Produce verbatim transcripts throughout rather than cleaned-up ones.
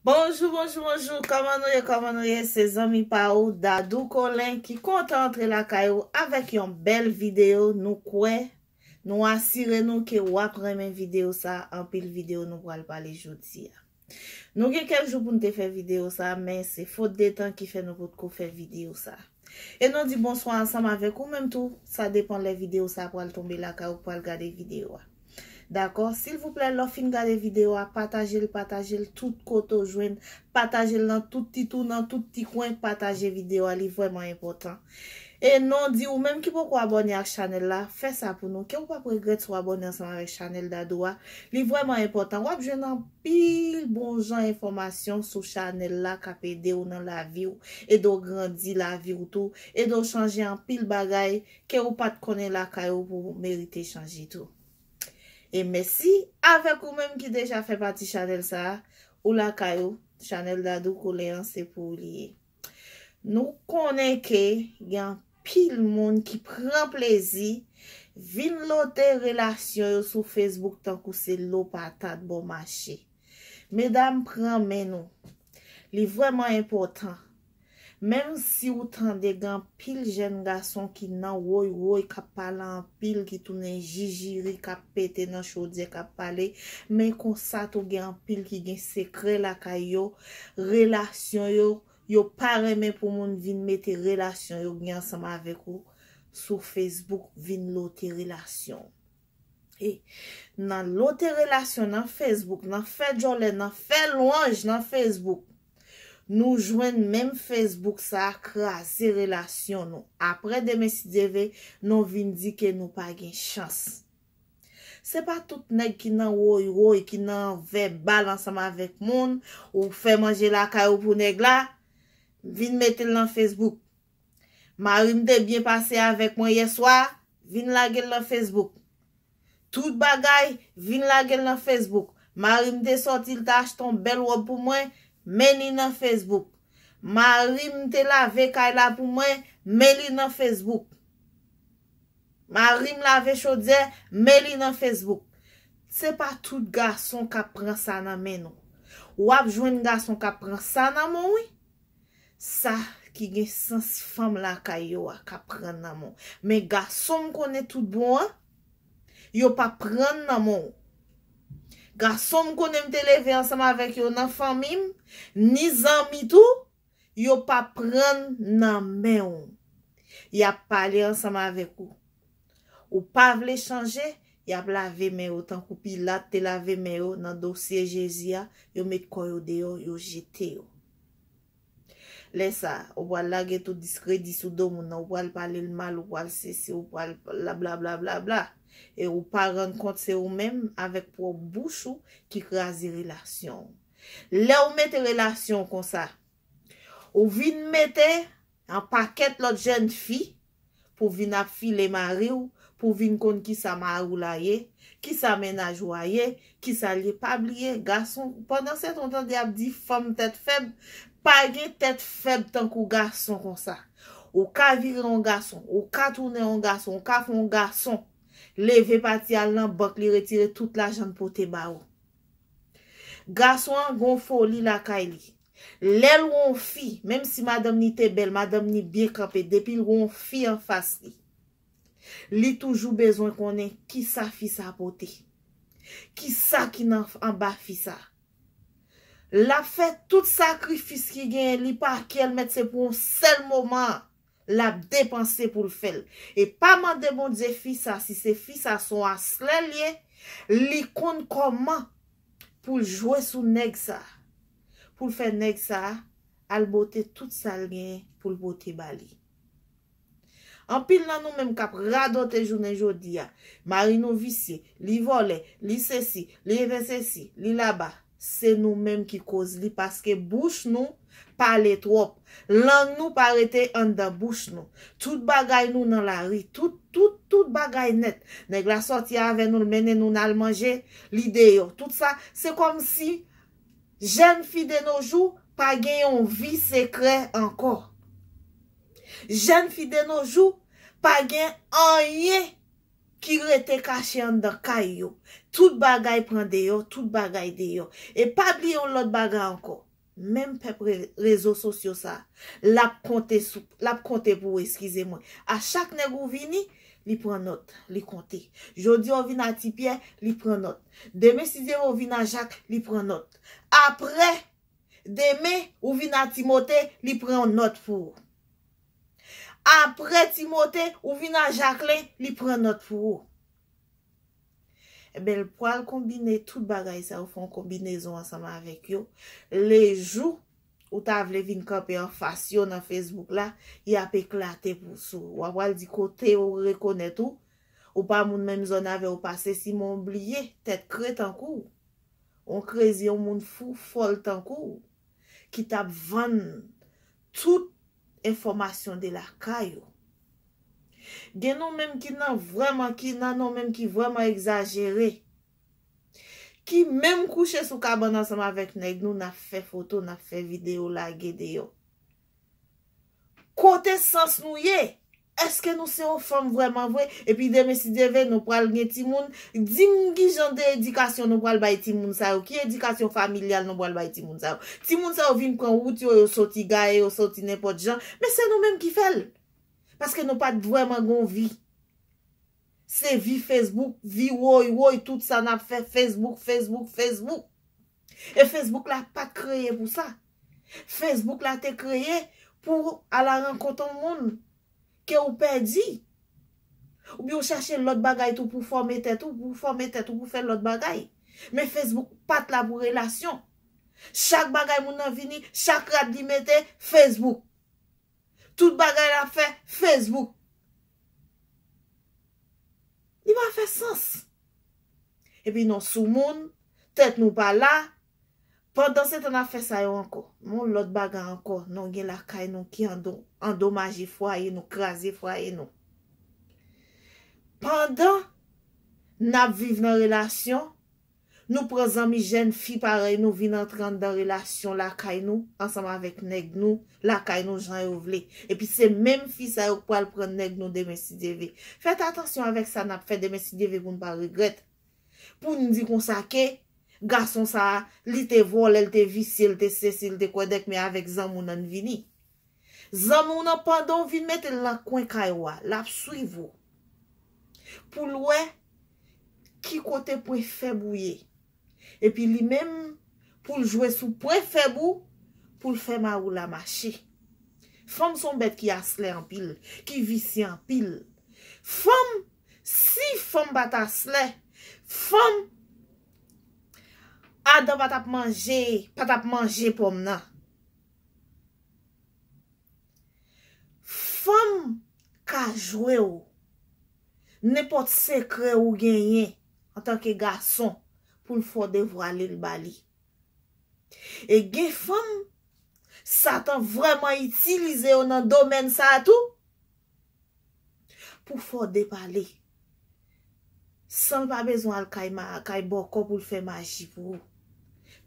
Bonjou, bonjou, bonjou. Kòman nou ye, kòman nou ye? Se zanmi pa ou, Dadou Colin, ki kontan antre lakay ou avèk yon bèl videyo. Nou kwè, nou asire nou ke w ap renmen videyo sa, anpil videyo nou pral pale jodi a. Nou gen kèk jou pou n te fè videyo sa, men se fot de tan ki fè nou potko fè videyo sa. E nou di bonswa ansanm avèk ou menm tou. Sa depan lè videyo sa pral tonbe lakay ou pral gade videyo a. Dakò? Silvouplè, lè w fin gade videyo a, pataje l, pataje l tout kote w jwenn, pataje l nan tout ti twou, nan tout ti kwen, pataje videyo a, li vrèman enpòtan. E non di ou menm ki poko abòne ak chanèl la, fè sa pou nou, ke ou p ap regrèt si w abòne ansanm avèk chanèl Dadou a. Li vrèman enpòtan. W ap jwenn anpil bon jan enfòmasyon sou chanèl la k ap ede w nan lavi w, ede w grandi lavi w tou, ede w chanje anpil bagay ke ou pa t konnen lakay ou pou w merite chanje tou. E mèsi avèk ou menm ki deja fè pati chanèl sa a, ou lakay ou, chanèl Dadou Colin an se pou ou li ye. Nou konnen ke gen anpil moun ki pran plezi vin lote relasyon yo sou Facebook tankou se lo patat bò mache. Medam, pran men nou. Li vrèman enpòtan. Menm si ou tande gen anpil jèn gason ki nan woy woy, k ap pale anpil, ki tounen jijiri, k ap pete nan chodyè, k ap pale, men konsa tou gen anpil ki gen sekrè lakay yo, relasyon yo, yo pa renmen pou moun vin mete relasyon yo gen ansanm avèk ou sou Facebook, vin lote relasyon. E nan lote relasyon nan Facebook, nan fè djòlè, nan fè lwanj nan Facebook, nou jwenn menm Facebook sa a kraze relasyon nou. Aprè demen, si Dye vle, nou vin di ke nou pa gen chans. Se pa tout nèg ki nan woy woy, ki nan vèbal ansanm avèk moun, ou fè manje lakay ou pou nèg la, vin mete l nan Facebook. Mari m te byen pase avèk mwen yè swa, vin lage l nan Facebook. Tout bagay, vin lage l nan Facebook. Mari m te sòti, l te achte yon bèl wòb pou mwen, men li nan Facebook. Mari m te lave kay la pou mwen, men li nan Facebook. Mari m lave chodyè, men li nan Facebook. Se pa tout gason k ap pran sa nan men nou. W ap jwenn gason k ap pran sa nan men w, wi. Sa ki gen sans fanm lakay yo a k ap pran nan men w. Men gason m konnen tout bon an, yo p ap pran nan men w. Gason m konnen m te leve ansanm avèk yo nan fanmi m, ni zanmi tou, yo p ap pran nan men w. Y ap pale ansanm avèk ou. Ou pa vle chanje, y ap lave men yo tankou Pilat te lave men yo nan dosye Jezi a, yo met kò yo deyò, yo jete yo. Lè sa a, ou pral lage tout diskredi sou do moun nan, ou pral pale l mal, ou pral sesi, ou pral bla bla bla bla bla. E ou pa rann kont se ou menm avèk pwòp bouch ou ki kraze relasyon w. Lè ou mete relasyon w konsa, ou vin mete yon pakèt lòt jèn fi pou vin ap file mari w, pou vin konn kisa mari w la ye, kisa mennaj ou a ye, kisa l ye. Pa bliye, gason, pandan se tan w tande y ap di fanm tèt fèb, pa gen tèt fèb tankou gason konsa. Ou ka vire yon gason, ou ka tounen yon gason, ou ka fè yon gason leve pati al nan bank, li retire tout lajan l pote ba ou. Gason an gon foli lakay li. Lè l wè yon fi, menm si madanm ni te bèl, madanm ni byen kanpe, depi l wè yon fi anfas li, li toujou bezwen konnen kisa fi sa pote. Kisa ki nan anba fi sa. L ap fè tout sakrifis ki genyen, li pa kè l, mèt se pou yon sèl moman l ap depanse pou l fè l. E pa mande Bondye fi sa, si se fi sa se yon aslè l ye, li konn kòman pou l jwe sou nèg sa, pou l fè nèg sa al bote tout sa l genyen pou l pote ba li. Anpil nan nou menm k ap radote jounen jodi a, mari nou visye, li vòlè, li sesi, li vè sesi, li laba. Se nou menm ki koz li, paske bouch nou pale twòp. Lang nou pa rete anndan bouch nou. Tout bagay nou nan lari, tout, tout, tout bagay nèt. Nèg la sòti avè nou, l mennen nou n al manje, li deyò. Tout sa, se kòmsi jèn fi de nos jours pa gen yon vi sekrè ankò. Jèn fi de nos jours pa gen anyen ki rete kache anndan kay yo. Tout bagay pran deyò, tout bagay deyò. E pa bliye yon lòt bagay ankò. Menm pèp re- rezo sosyo sa, l ap konte sou, l ap konte pou ou, eskize mwen. A chak nèg ou vini, li pran nòt, li konte. Jodi a ou vin a Ti Pyè, li pran nòt. Demen, si Dye vle, ou vin a Jak, li pran nòt. Apre, demen, ou vin a Timote, li pran nòt pou ou. Apre Timote, ou vin a Jaklen, li pran nòt pou ou. Ebyen, l pral konbine tout bagay sa yo, fè yon konbinezon ansanm avèk yo. Lejou ou ta vle vin kanpe anfas yo nan Facebook la, y ap eklate pou sou ou. W ap pral di kote ou rekonèt ou, ou pa moun menm zòn avè w, ou pa sesi, men w bliye, tèt kre tankou w. Yon krezi, yon moun fou, fòl tankou w, ki t ap vann tout enfòmasyon de lakay ou. Gen nou menm ki nan vrèman, ki nan nou menm ki vrèman egzajere. Ki menm kouche sou kabann ansanm avèk nèg nou, n ap fè foto, n ap fè videyo lage deyò. Kote sans nou ye? Èske nou se yon fanm vrèman vre? Epi demen, si Dye vle, nou pral gen timoun. Di m ki jan de edikasyon nou pral bay timoun sa yo? Ki edikasyon familyal nou pral bay timoun sa yo? Timoun sa yo vin pran wout yo, yo soti gaye, yo soti nenpòt jan. Men se nou menm ki fè l. Paske nou pa t vrèman gon vi. Se vi Facebook, vi woy woy, tout sa n ap fè Facebook, Facebook, Facebook. E Facebook la pa t kreye pou sa. Facebook la te kreye pou w al a rankont yon moun ke ou pèdi. Oubyen ou chache lòt bagay tou pou fòme tèt ou, pou fòme tèt ou, pou fè lòt bagay. Men Facebook pa t la pou relasyon. Chak bagay moun nan vini, chak rad li mete, Facebook. Tout bagay l ap fè, Facebook. Li pa fè sans. Epi nou soumoun, tèt nou pa la. Pandan se tan n ap fè sa yo ankò. Men yon lòt bagay ankò, nou gen lakay nou ki ando- andomaje fwaye nou, kraze fwaye nou. Pandan n ap viv nan relasyon, nou pran zanmi jèn fi parèy nou vin antre anndan relasyon lakay nou, ansanm avèk nèg nou, lakay nou jan yo vle. Epi se menm fi sa yo k pral pran nèg nou demen si Dye vle. Fèt atansyon avèk sa n ap fè demen si Dye vle pou n pa regrèt. Pou n di konsa ke gason sa a, li te vòlè, li te visye, li te sesi, li te kwèdèk, men avèk zanmi w nan vini. Zanmi w nan, pandan w vin mete l nan kwen kay ou a, l ap swiv ou. Pou l wè ki kote pwen fèb ou ye. Epi li menm, pou l jwe sou pwen fèb ou, pou l fè mari w la mache. Fanm se yon bèt ki aslè anpil, ki visye anpil. Fanm, si fanm pa t aslè, fanm, Adan pa t ap manje, pa t ap manje pòm nan. Fanm ka jwe w. Nenpòt sekrè ou genyen antanke gason, pou l fè w devwale l ba li. E gen fanm, Satan vrèman itilize yo nan domèn sa a tou, pou fè w depale. San l pa bezwen al kay ma-, kay bòkò pou l fè maji pou ou.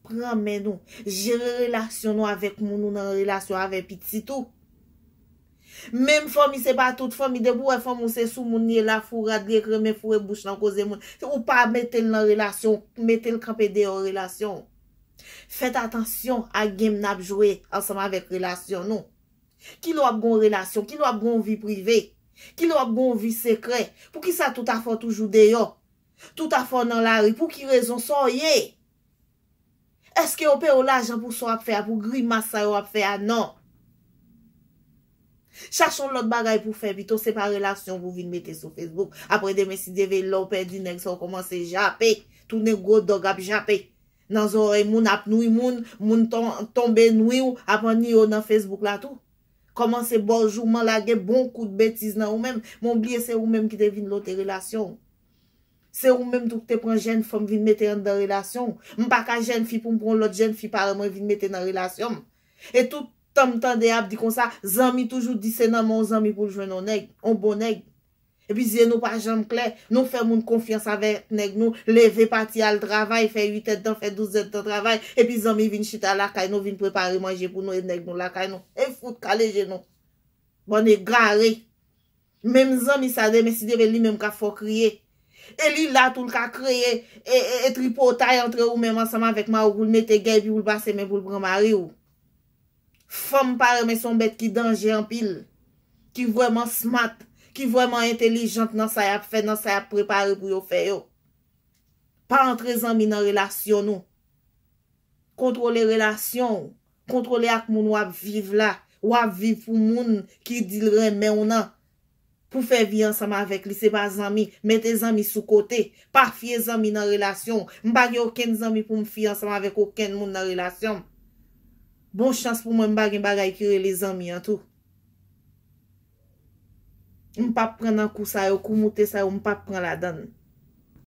Pran men nou. Jere relasyon nou avèk moun ou nan relasyon avè pitit ou. Menm fanmi, se pa tout fanmi. Depi w wè fanmi w se sou moun li ye, la fourad li ye, kremen foure bouch nan koze moun. Ou pa mete l nan relasyon, mete l kanpe deyò relasyon. Fèt atansyon a game n ap jwe ansanm avèk relasyon nou. Kilè w ap gen yon relasyon? Kilè w ap gen yon vi prive? Kilè w ap gen yon vi sekrè? Poukisa tout afè w toujou deyò? Tout afè w nan lari? Pou ki rezon? Sa w ye? Èske yo peye w lajan pou sa w ap fè a, pou grimas sa yo w ap fè a? Non. Chache yon lòt bagay pou fè pito, se pa relasyon pou vin mete sou Facebook. Apre demen, si Dye vle, lè w pèdi nèg sa, w kòmanse jape. Tounen gwo dòg ap jape nan zòrèy moun, ap nwi moun, moun ton- tonbe nwi w, ap anniye w nan Facebook la tou. Kòmanse ba w jouman, lage bon kout betiz nan ou menm. Men w bliye se ou menm ki te vin lote relasyon w. Se ou menm tou ki te pran jèn fanm vin mete anndan relasyon w. M pa ka jèn fi pou m pran yon lòt jèn fi parèy mwen vin mete nan relasyon m. E tout tan m tande y ap di konsa, zanmi toujou di se nan men yon zanmi pou l jwenn yon nèg, yon bon nèg. Epi zye nou pa janm klè, nou fè moun konfyans avèk nèg nou, leve pati al travay, fè uit èdtan, fè douz èdtan travay, epi zanmi vin chita lakay nou, vin prepare manje pou nou, e nèg nou lakay nou. E fout kale je nou. Bann egare. Menm zanmi sa demen si Dye vle li menm k ap fè w kriye. E li la tou l ka kreye e, e, e tripotay antre ou menm ansanm avèk mari w pou l mete gè epi pou l pase men pou l pran mari w. Fanm pa renmen se yon bèt ki danje anpil, ki vrèman smart, ki vrèman entelijant nan sa y ap fè, nan sa y ap prepare pou yo fè yo. Pa antre zanmi nan relasyon nou. Kontwole relasyon w. Kontwole ak moun w ap viv la. W ap viv pou moun ki di l renmen w nan. Pou fè vi ansanm avèk li, se pa zanmi. Mete zanmi sou kote. Pa fye zanmi nan relasyon w. M pa gen okenn zanmi pou m fye ansanm avèk okenn moun nan relasyon m. Bon chans pou mwen, m pa gen bagay ki rele zanmi an tou. M p ap pran nan kou sa yo, kou moute sa yo, m p ap pran ladan l.